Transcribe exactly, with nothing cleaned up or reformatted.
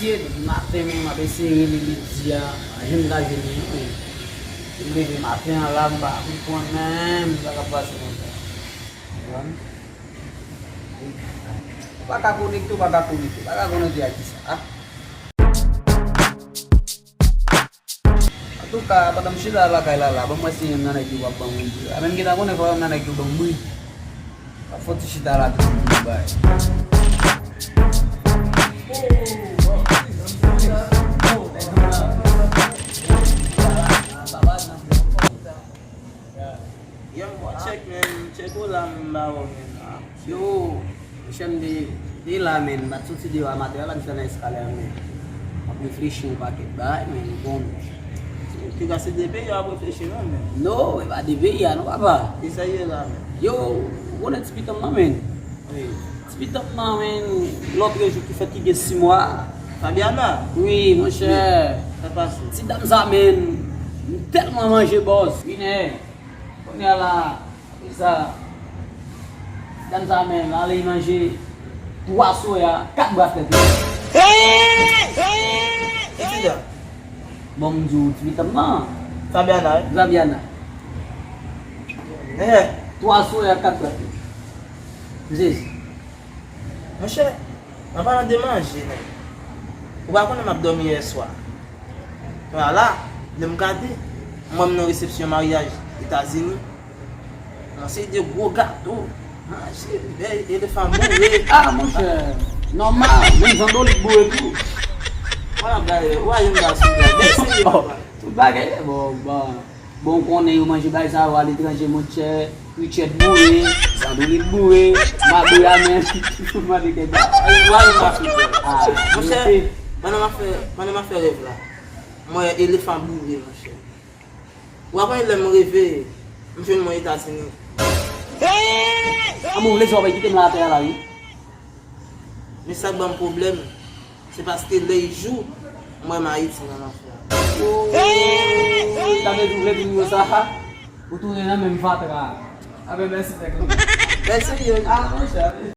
Depi maten, mwen, m ap eseye rele Lydia, pa janm ka jwenn li, non. M leve maten an la, m pa konprann menm sa k ap pase konsa. Konprann? Ou pa ka konekte, ou pa ka konekte, ou pa ka konekte ak kisa, a? Antouka, pandan m chita lakay la, la, ban m wè si yon nan nèg yo p ap ban m yon bri. A, men m gentan konnen fò yon nan nèg yo ban m bri. Fò ti chita la tou pou bay. Yo, bro, check, man. Check ou la, m ba ou, man. Ah. Yo, monchè, m te, te la, man. M pa t soti deyò a maten an, la, m te nan eskalè a, man. M ap reflechi yon pakèt bagay, man. Bon, ki gase de peyi w ap reflechi, non, man? No, e pa de peyi a, non, papa. Ki sa ye la, man? Yo, ou konnen ti pitit mwen, man. Wi. Ti pitit mwen, men, lòtrejou ki fèt ki gen sis mwa. Fabiana? Wi, monchè. Wi. Sa pase? Ti dam sa, men, m tèlman manje bòz. Winè, kounye a la, apre sa, ti dam sa, men, ale manje twa soya, kat bras tèt li. Ki ti dam? Bon, m di w, ti pitit mwen. Fabiana, wi? Fabiana. Eh. Twa soya, kat bras tèt li. M sezi. Monchè, an palan de manje, nèg, ou pa konnen m ap dòmi yè swa. Kounye a la, lè m gade, m wè m nan resepsyon maryaj Etazini. Yon seri de gwo gato, manje, bèl elefan boure. Ah, monchè, nòmal, menm zandolit boure tou. Wala, bagay, ou a yon gason, bèl serye, papa. Tout bagay, bon, bon. Bon, ou konnen yo manje bagay sa yo aletranje, monchè. Richard boure, Zandolit boure, Madoya menm. Mande kèk bagay. Ay, wa, yo pa fè bèl. Ah, monchè, monchè, pandan m ap fè, pandan m ap fè rèv la, m wè elefan boure, monchè. Ou pa konnen lè m reve, m jwenn mwen Etazini. Ah, bon, ou vle di w ap kite m la atè a la, wi. Men sa k ban m pwoblèm, se paske lè l jou, m wè m Ayiti nan lanfè. Oh, sa vle di w vle di m yo sa? Ou tounen nan menm fatra. A ben, mèsi, nèg. Mèsi, yo. Ah, monchè.